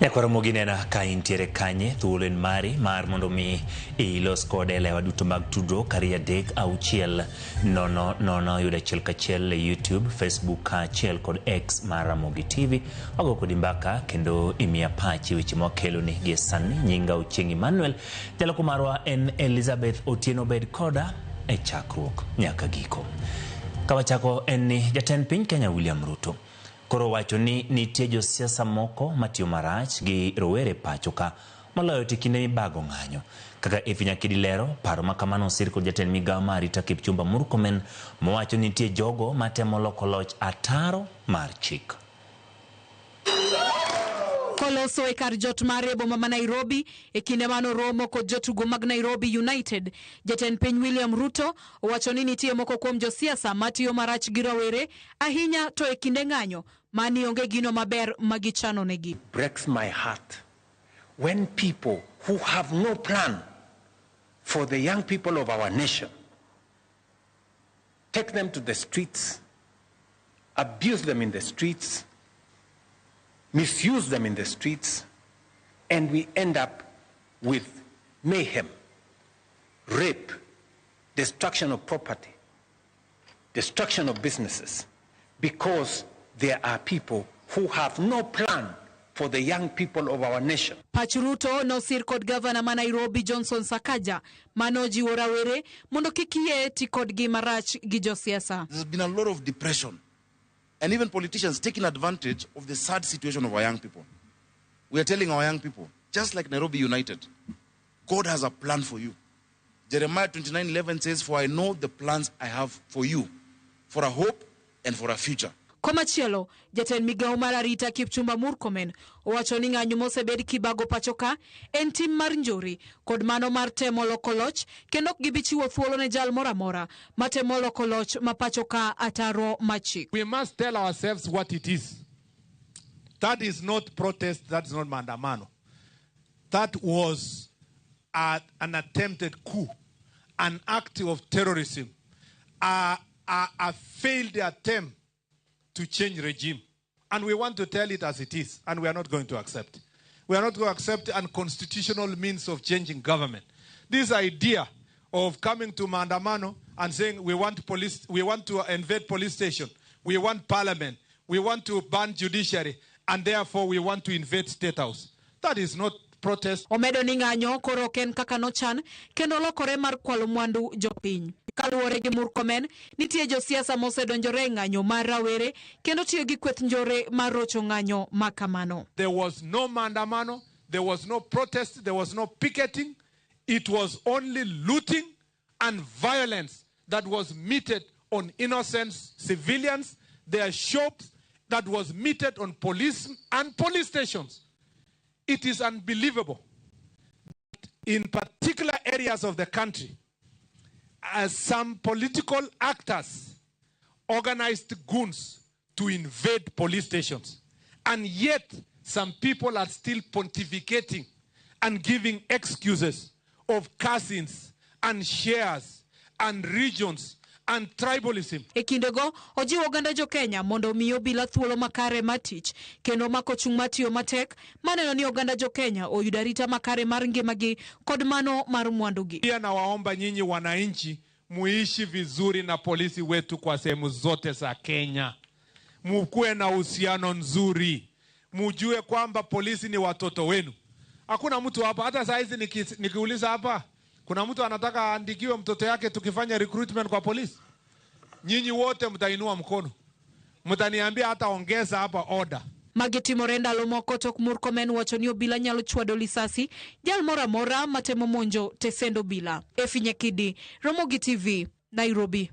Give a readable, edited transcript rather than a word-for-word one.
Nyakwar Ramogi nena ka intiere kanye, thuolo en mari mar mondo mi ilos kode e lewa duto mag tudruok 2 3 6 0 0 yud achiel kachiel e YouTube, Facebook kaachiel kod X mar Ramogi TV. Wago kodi mbaka kendo imiya pachi weche mwakeloni gie sani. Nyinga Ochieng' Emmanuel, jaloko marwa en Elizabeth Otieno, bed koda e chakruok nyaka giko. Kawachako en ni jatend piny Kenya William Ruto koro wacho ni nitie josiasa moko matiyo marach gi rowere pacho ka moloyo to e kinde mibago ng'anyo. Kaka Effie Nyakidi lero, paro ma kamano osir kod jatend migawo mar arita Kipchumba Murkomen mowacho ni nitie jogo matemo loko loch ataro mar chik. Koloso e kar jot mare e boma ma Nairobi e kinde mane oromo kod jotugo mag Nairobi United, jatend piny William Ruto owacho ni nitie moko kuom josiasa matiyo marach gi rowere ahinya to e kinde ng'anyo mani onge gino maber ma gichano negi. Breaks my heart when people who have no plan for the young people of our nation take them to the streets, abuse them in the streets, misuse them in the streets, and we end up with mayhem, rape, destruction of property, destruction of businesses, because there are people who have no plan for the young people of our nation. Pach Ruto nosir kod gavana ma Nairobi Johnson Sakaja mane ojiwo rawere mondo kik yie ti kodgi marach gi josiasa. There's been a lot of depression and even politicians taking advantage of the sad situation of our young people. We are telling our young people, just like Nairobi United, God has a plan for you. Jeremiah 29:11 says, For I know the plans I have for you, for a hope and for a future. Komachielo, jatend migawo mar arita Kipchumba Murkomen owacho ni ng'anyo mosebed kibago pacho ka en tim mar njore kod mano mar temo loko loch kendo ok gibi chiwo thuolo ne jal moro amora matemo loko loch ma pacho ka ataro machik. We must tell ourselves what it is. That is not protest, that's not maandamano. That was an attempted coup, an act of terrorism, a failed attempt to change regime. And we want to tell it as it is, and we are not going to accept. We are not going to accept unconstitutional means of changing government. This idea of coming to maandamano and saying we want police, we want to invade police station, we want parliament, we want to ban judiciary, and therefore we want to invade state house. That is not protest. Omedo ni ng'anyo koro ok en kaka nochan kendo lokore mar kwalo mwandu jopiny. Kaluwore gi Murkomen, nitie josiasa mosedonjore e ng'anyo mar rawere kendo tiyo gi kweth njore mar rocho ng'anyo ma kamano. There was no maandamano, there was no protest, there was no picketing. It was only looting and violence that was meted on innocent civilians, their shops, that was meted on police and police stations. It is unbelievable that in particular areas of the country, as some political actors organized goons to invade police stations. And yet, some people are still pontificating and giving excuses of cousins and shares and regions and tribalism. E kindego, ojiwo oganda jo Kenya mondo omi obila thuolo makare mar tich kendo mako chung' matiyo matek maneno ni oganda jo Kenya oyudo arita makare mar ngimagi kod mano mar mwandugi. Pia nawaomba nyinyi wananchi muishi vizuri na polisi wetu kwa sehemu zote za Kenya. Mukuwe na uhusiano nzuri, mujue kwamba polisi ni watoto wenu. Hakuna mtu hapa, hata saa hizi nikiuliza hapa, kuna mtu anataka aandikiwe mtoto yake tukifanya recruitment kwa polisi? Nyinyi wote mtainua mkono, mtaniambia hata ongeza hapa order. Magi timore ndalo moko tok Murkomen wacho ni obila nyalo chwado lisasi jal moro amora matemo monjo tesend obila. Effie Nyakidi, Ramogi TV, Nairobi.